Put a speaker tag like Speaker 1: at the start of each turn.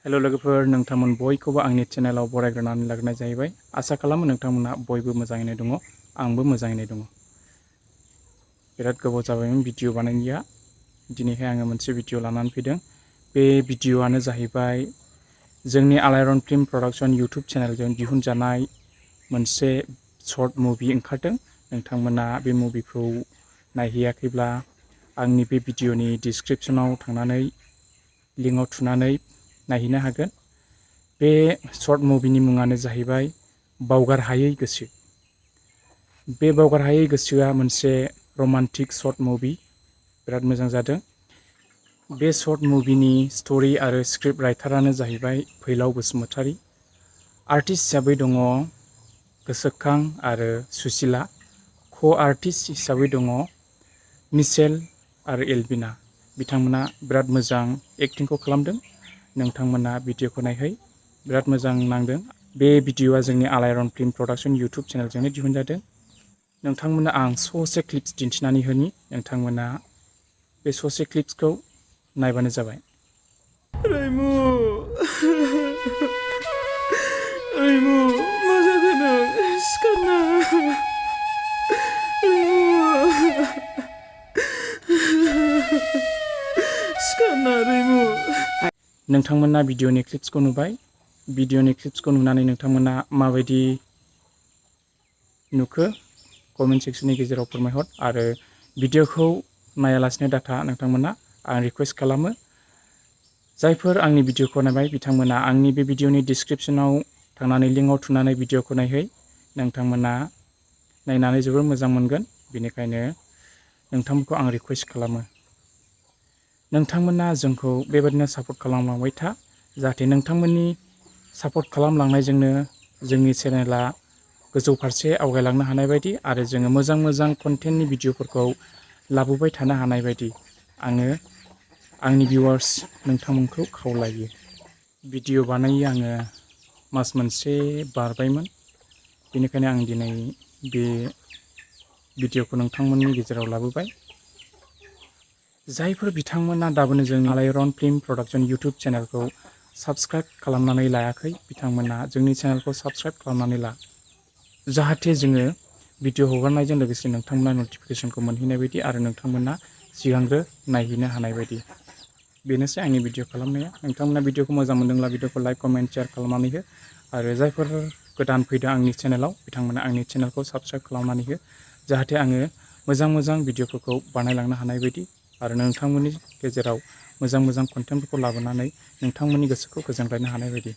Speaker 1: Hello लोगोफोर नोंथांमोन बयखौबो आंनि चेनेलाव बरायग्रोनानै लाग्रोनाय जाहैबाय। आसा खालामो नोंथांमोना बयबो मोजाङैनो दङ। आंबो मोजाङैनो दङ। बिराद गोबाव जाबायमोन भिडिअ बानायनाया। दिनैहाय आङो मोनसे भिडिअ लानानै फैदों। बे भिडिअआनो जाहैबाय जोंनि आलायरन फिल्म प्रडाक्शन इउट्युब चेनेलजों दिहुनजानाय मोनसे शर्ट मुभि ओंखारदों। नोंथांमोना बे मुभिखौ नायहैयाखैब्ला आंनि बे भिडिअनि डिसक्रिप्शनाव थांनानै लिंकआव थुनानै नायहैनो हागोन। बे शर्ट मुभिनि मुङानो जाहैबाय बावगारहायै गोसो। बे बावगारहायै गोसोआ मोनसे रमान्टिक शर्ट मुभि। बिराद मोजां जादों। बे शर्ट मुभिनि स्ट'री आरो स्क्रिप्ट राइटारानो जाहैबाय फैलाव बसुमतारी। आर्टिस्ट हिसाबै दङ गोसोखां आरो सुसिला। क' आर्टिस्ट हिसाबै दङ मिशेल आरो एलबिना। बिथांमोना बिराद मोजां एक्टिंखौ खालामदों। नोंथांमोना भिडिअखौ नायहै, बिराद मोजां नांदों। बे भिडिअआ जोंनि आलायरन फिल्म प्रडाक्शन इउट्युब चेनेलजोंनो दिहुनजादों। नोंथांमोना आं ससे क्लिप्स दिन्थिनानै होनि। नोंथांमोना बे ससे क्लिप्सखौ नायबानो जाबाय।
Speaker 2: रैमु रैमु मा जादों नों? सिखारना रैमु सिखारना रैमु।
Speaker 1: नोंथांमोना भिडिअनि क्लिप्सखौ नुबाय। भिडिअनि क्लिप्सखौ नुनानै नोंथांमोना माबायदि नुखो कमेन्ट सेक्सननि गेजेराव फोरमायहर। आरो भिडिअखौ नायालासिनो डाटा नोंथांमोना आं रिक्वेस्ट खालामो। जायफोर आंनि भिडिअखौ नायबाय बिथांमोना आंनि बे भिडिअनि डिसक्रिप्शनाव थांनानै लिंकआव थुनानै भिडिअखौ नायहै। नोंथांमोना नायनानै जोबोर मोजां मोनगोन। बेनिखायनो नोंथांमोनखौ आं रिक्वेस्ट खालामो। नोंथांमोना जोंखौ बेबायदिनो सापर्ट खालामलांबाय था, जाहाथे नोंथांमोननि सापर्ट खालामलांनायजोंनो जोंनि चेनेला गोजौ फारसे आवगायलांनो हानाय बायदि आरो जोङो मोजां मोजां कन्टेन्टनि भिडिअफोरखौ लाबोबाय थानो हानाय बायदि आङो आंनि भिउवार्स नोंथांमोनखौ खावलायो। भिडिअ बानायो आङो मास मोनसे बारबायमोन। बेनिखायनो आं दिनै बे भिडिअखौ नोंथांमोननि गेजेराव लाबोबाय। जायफोर बिथांमोना दाबोनो जोंनि आलायरन फिल्म प्रडाक्शन इउट्युब चेनेलखौ साबस्क्राइब खालामनानै लायाखै बिथांमोना जोंनि चेनेलखौ साबस्क्राइब खालामनानै ला, जाहाथे जोङो भिडिअ हगारनायजों लोगोसे नोंथांमोना नटिफिकेसनखौ मोनहैनाय बायदि आरो नोंथांमोना सिगांग्रो नायहैनो हानाय बायदि। बेनोसै आंनि भिडिअ खालामनाया। नोंथांमोना भिडिअखौ मोजां मोनदोंब्ला भिडिअखौ लाइक कमेन्ट शेयार खालामनानै हो। आरो जायफोर गोदान फैदों आंनि चेनेलाव बिथांमोना आंनि चेनेलखौ साबस्क्राइब खालामनानै हो, जाहाथे आङो मोजां मोजां भिडिअफोरखौ बानायलांनो हानाय बायदि आरो नोंथांमोननि गेजेराव मोजां मोजां कन्टेन्टफोरखौ लाबोनानै नोंथांमोननि गोसोखौ गोजोनग्लायनो हानाय बायदि।